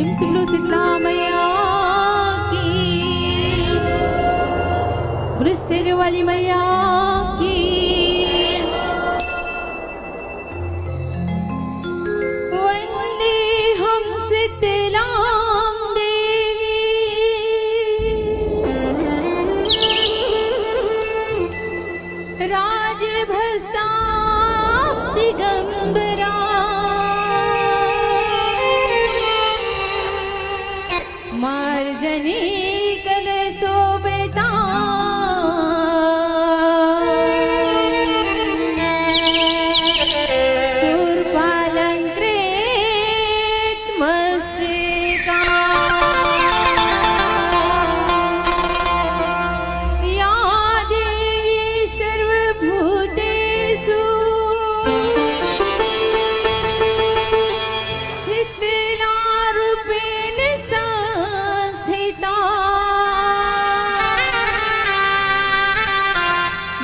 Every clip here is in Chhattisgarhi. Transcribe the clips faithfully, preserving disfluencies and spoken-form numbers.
बोलो शीतला मैया की, बोलो शेर वाली मैया की। वंदे हम शीतलाम देवी। राजभस्तां दिगंबरा। मार्जनी कलशोभिता। शूर्पालंकृत मस्तका। या देवी सर्वभूतेषु शीतला रूपेण संस्थिता।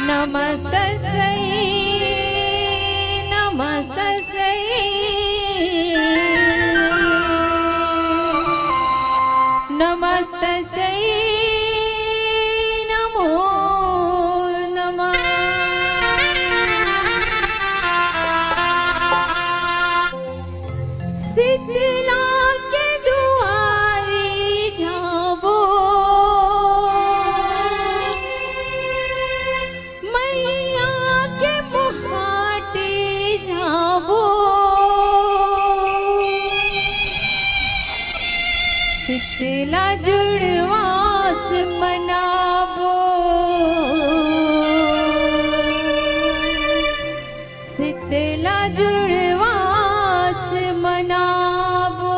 नमस्तस्यै, नमस्तस्यै, नमस्तस्यै नमो नमः। शीतला के दुआरी जाबो, मैया के मुहाटी जाबो। शीतला जुड़वास मनाबो। शीतला जुड़वास मनाबो।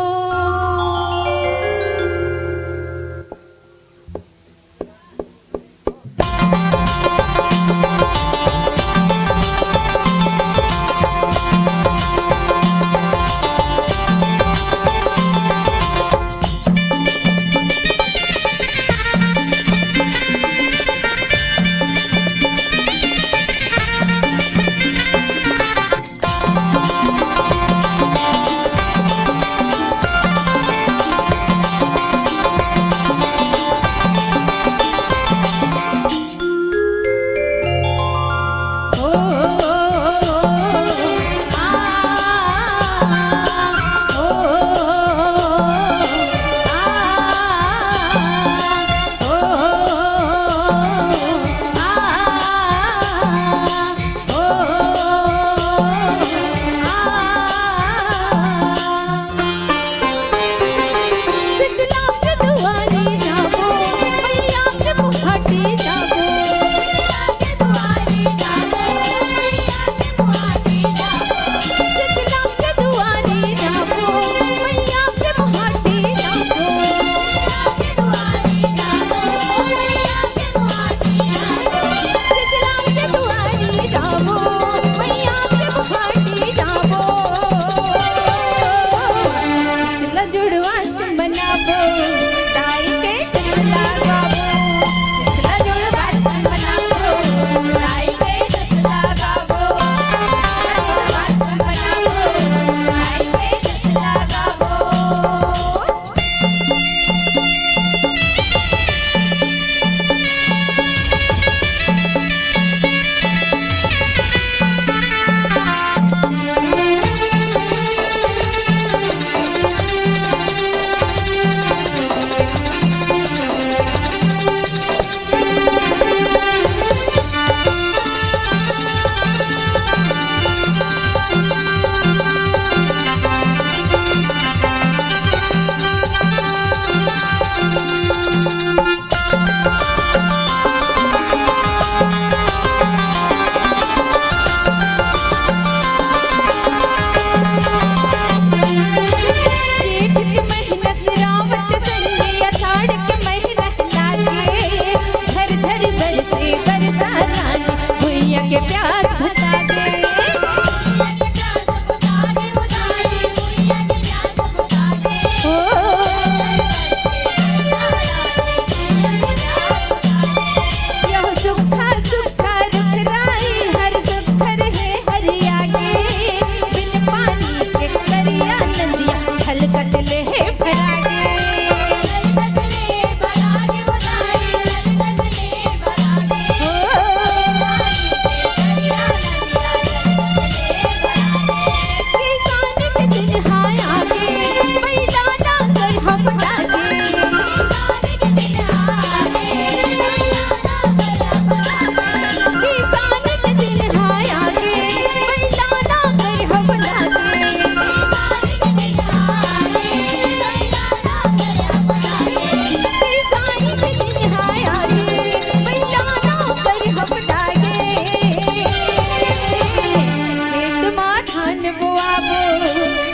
धान बोआबो,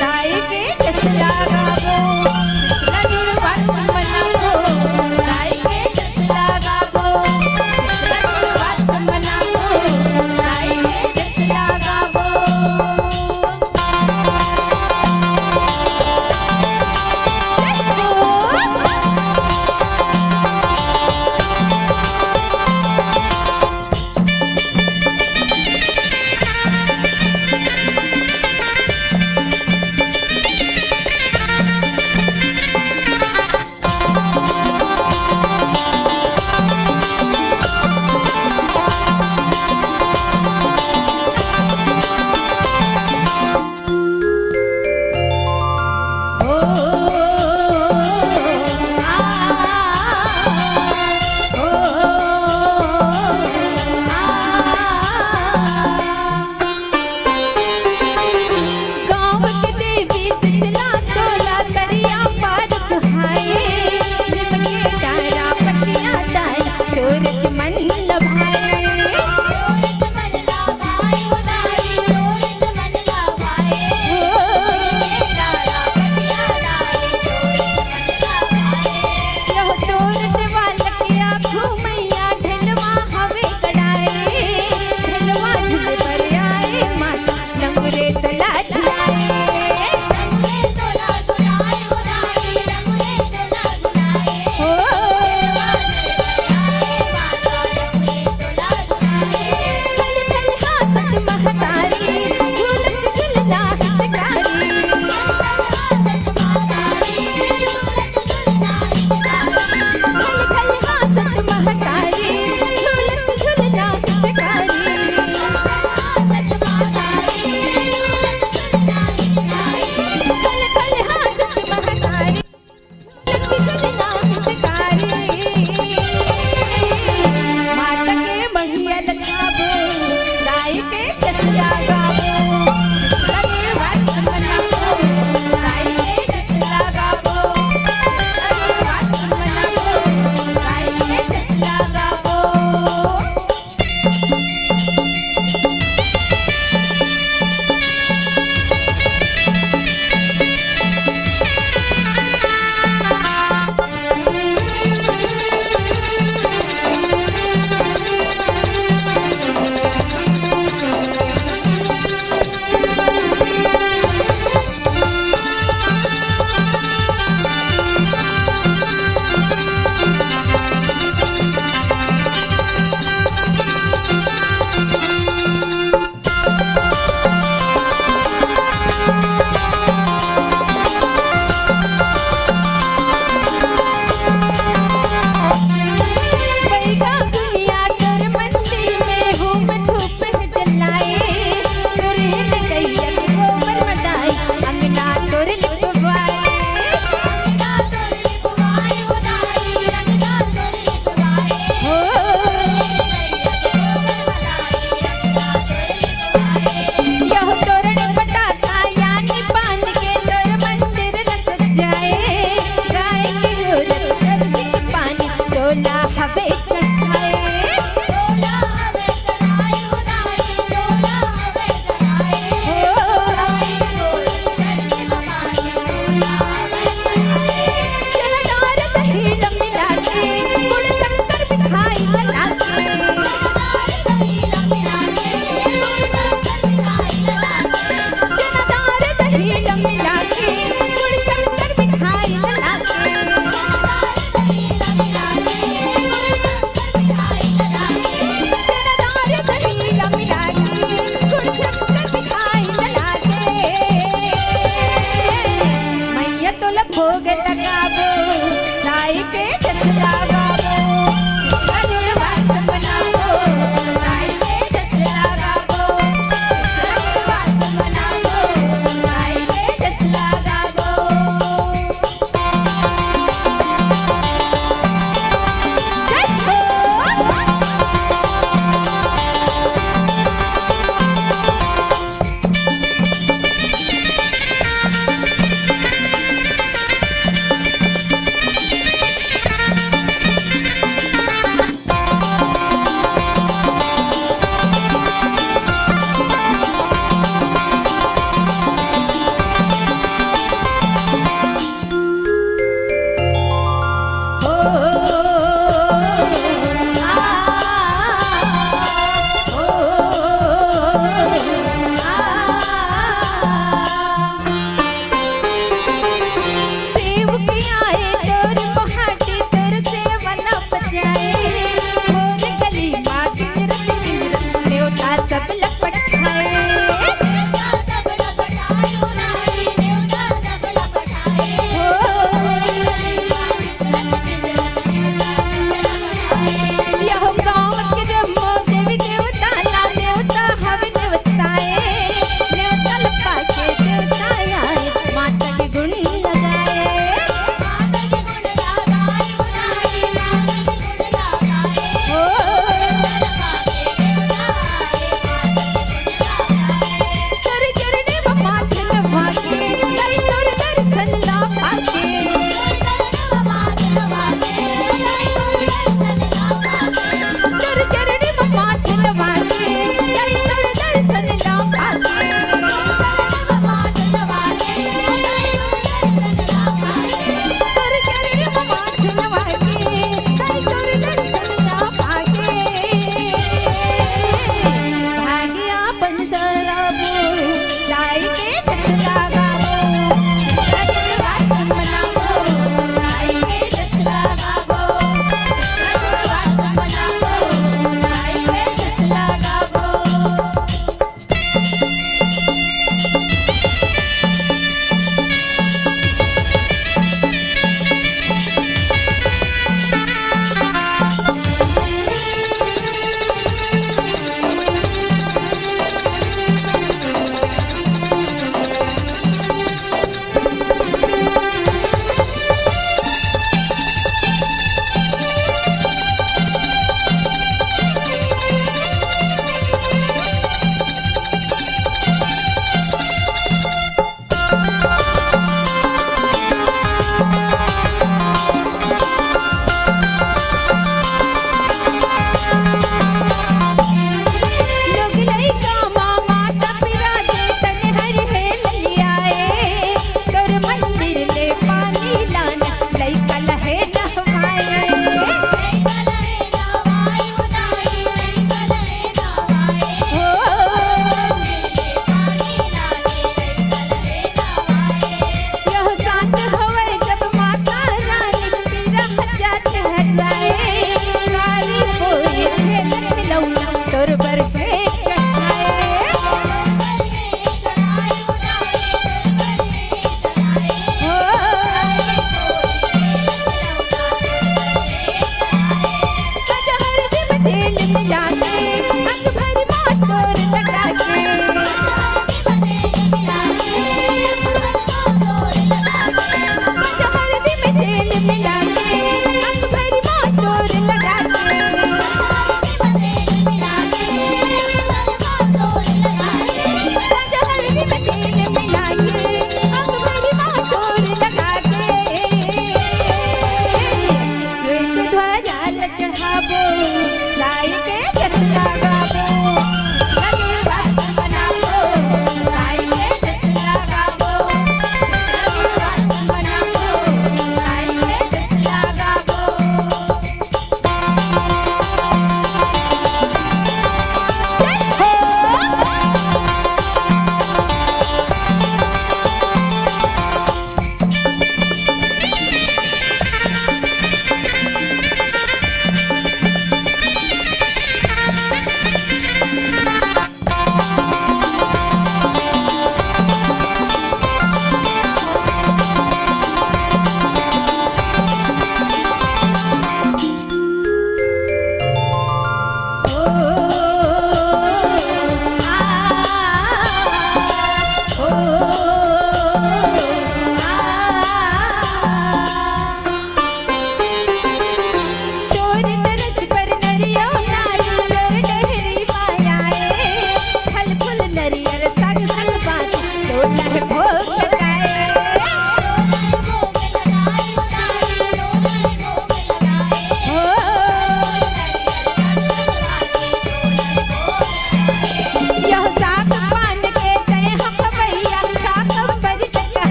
दाई के जस लगाबो, नजुर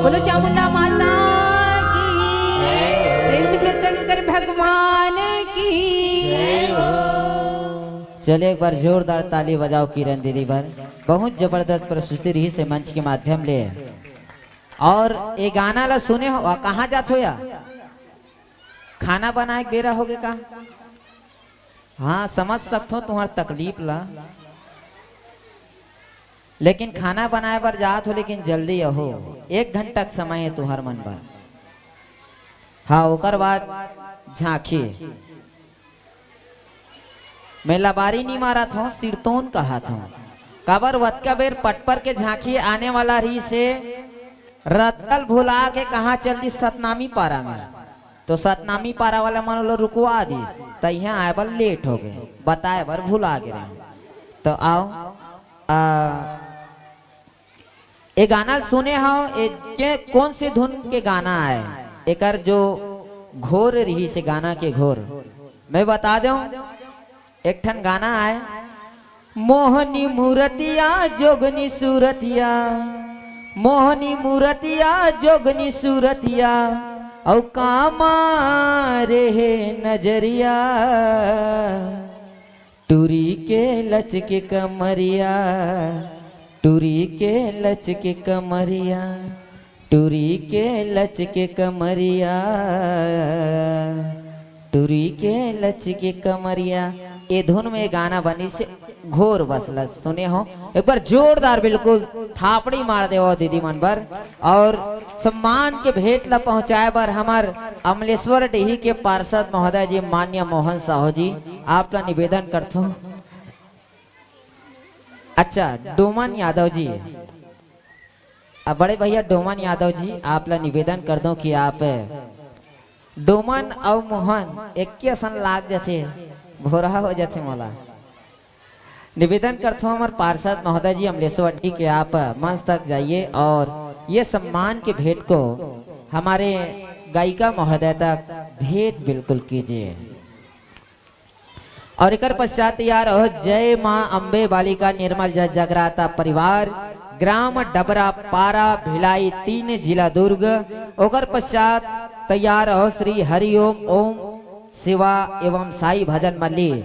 बोलो चामुंडा माता की, प्रेम से बोलो शंकर भगवान की। चलिए, एक बार जोरदार ताली बजाओ किरण दीदी बर। बहुत जबरदस्त प्रस्तुति रहिसे मंच के माध्यम ले। और ये गाना ला सुने हो, कहाँ जात हो या? खाना बनाए के बेरा होगे का? हाँ, समझ सकथो तुंहर तकलीफ ला, लेकिन खाना बनाए बर जात हो, लेकिन जल्दी अहो, एक घंटा के समय हे तुंहर मन बर। हाँ, ओकर बाद झांकी। मैं लबारी नी मारत हूँ, सिरतोन कहत हूँ। काबर वतका बेर पटपर के झांकी आने वाला रहिसे, रतल भुला के कहाँ चल दिस सतनामी पारा में। तो सतनामी पारा वाला मन लो रुकवा दिस, त इहाँ आए बर लेट होगे, बताए बर भुला गे रहे। तो आओ, आ, ए गाना सुने हव, ए के कौन से धुन के गाना आय? एकर जो घोर रहिसे गाना के घोर, मैं बता देव, एक ठन गाना आय, मोहनी मूरतिया जोगनी सूरतिया, मोहनी मूरतिया जोगनी सूरतिया, अउ कामा रे हे नजरिया, टूरी के लचके कमरिया, टूरी के लचके कमरिया, टूरी के लचके कमरिया, टूरी के लचके कमरिया। ए धुन में गाना बनिसे, घोर बसलस, सुने हो? एक बार जोरदार बिल्कुल थापड़ी मार देवो दीदी मन बर। और सम्मान के भेंट ला पहुंचाए बर हमर अमलेश्वर डीही के पार्षद महोदय जी, मान्य मोहन साहू जी, आप ला निवेदन करथों। अच्छा, डोमन यादव जी, अब बड़े भैया डोमन यादव जी, आप ला निवेदन कर दो कि आप, डोमन अउ मोहन एक के असन लाग जथे, भोरहा हो जथे मोला। निवेदन करथों हमर पार्षद महोदय जी अमलेश्वर जी के, आप मंच तक जाइए और ये सम्मान के भेंट को हमारे गायिका महोदय तक भेंट बिल्कुल कीजिए। और एकर पश्चात तैयार हो जय माँ अम्बे बालिका निर्मल जस जगराता परिवार, ग्राम डबरा पारा भिलाई तीन, जिला दुर्ग। ओकर पश्चात तैयार हो श्री हरिओम ओम शिवा एवं साई भजन मल्ली।